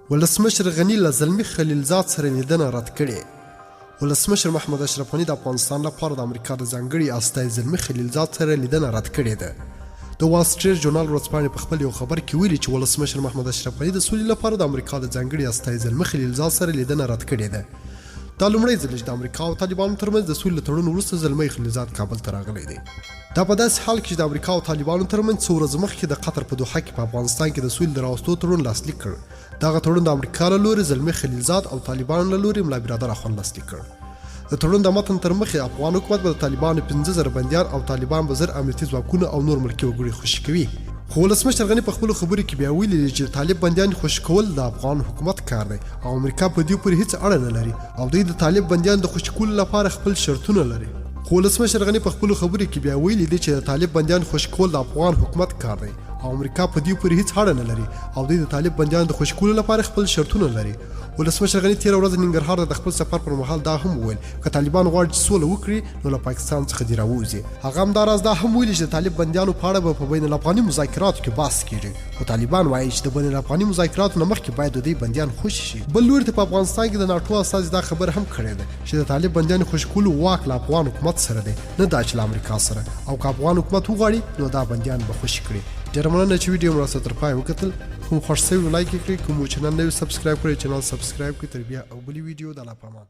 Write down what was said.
ولسمشر غني له زلمي خلیلزاد سره لیدنه رد کړې. ولسمشر محمد اشرف غني د افغانستان لپاره د امریکا د ځانګړي استازي زلمي خلیلزاد سره لیدنه رد کړې ده. د وال سټریټ ژورنال ورځپاڼې په خپل یو خبر کې ویلي چې ولسمشر محمد اشرف غني د سولې لپاره د امریکا د ځانګړي استازي زلمي خلیلزاد سره لیدنه رد کړې ده. دا لومړی ځل دی چې د امریکا او طالبانو ترمنځ د سولې له تړون وروسته زلمی خلیلزاد کابل ته راغلی دی. دا په داسې حال کې چې د امریکا او طالبانو ترمنځ څو ورځې مخکې د قطر په دوحه کې په افغانستان کې د سولې د راوستو تړون لاسلیک کړ. دغه تړون د امریکا له لوري زلمي خلیلزاد او طالبانو له لوري ملا برادر اخوند لاسلیک کړ. د تړون د متن تر مخې افغان حکومت به د طالبانو 5000 بندیان او طالبان به 1000 امنیتي ځواکونه او نور ملکي وګړي خوشي کوي. خو ولسمشر غني په خپلو خبرو کې بیا ویلي دي چې د طالب بندیانو خوشي کول د افغان حکومت کار دی او امریکا په دې پورې هیڅ اړه نه لري او دوی د طالب بندیانو د خوشي کولو لپاره خپل شرطونه لري. خو ولسمشر غني په خپلو خبرو کې بیا ویلي دي چې د طالب بندیانو خوشي کول د افغان حکومت کار دی او امریکا په دې پورې هیڅ اړه نه لري او دوی د طالب بندیانو د خوشي کولو لپاره خپل شرطونه لري. ولسمشر غني تېره ورځ ننګرهار ته د خپل سفر پر مهال دا هم وویل، که طالبان غواړي چې سوله وکړي نو له پاکستان څخه دې راووځي. هغه همداراز دا هم ویلي چې د طالب بندیانو په اړه به په بین الافغاني مذاکراتو کې بحث کېږي، خو طالبان وايي چې د بین الافغاني مذاکراتو نه مخکې باید د دوی بندیان خوشې شي. بل لوري ته په افغانستان کې د ناټو استازي دا خبره هم کړې ده چې د طالب بندیانو خوشې کولو واک له افغان حکومت سره دی نه دا چې له امریکا سره او که افغان حکومت وغواړي نو دا بندیان به خوشې کړي. ډېره مننه چې ویډیو مو راسره تر پایه وکتل. کوم خوښ شوی لایک یې کړئ، کوم مو چینل نه وي سبسکرایب کړی چینل سبسکرایب کړئ. تر بیا او بلې ویډیو د الله په امان.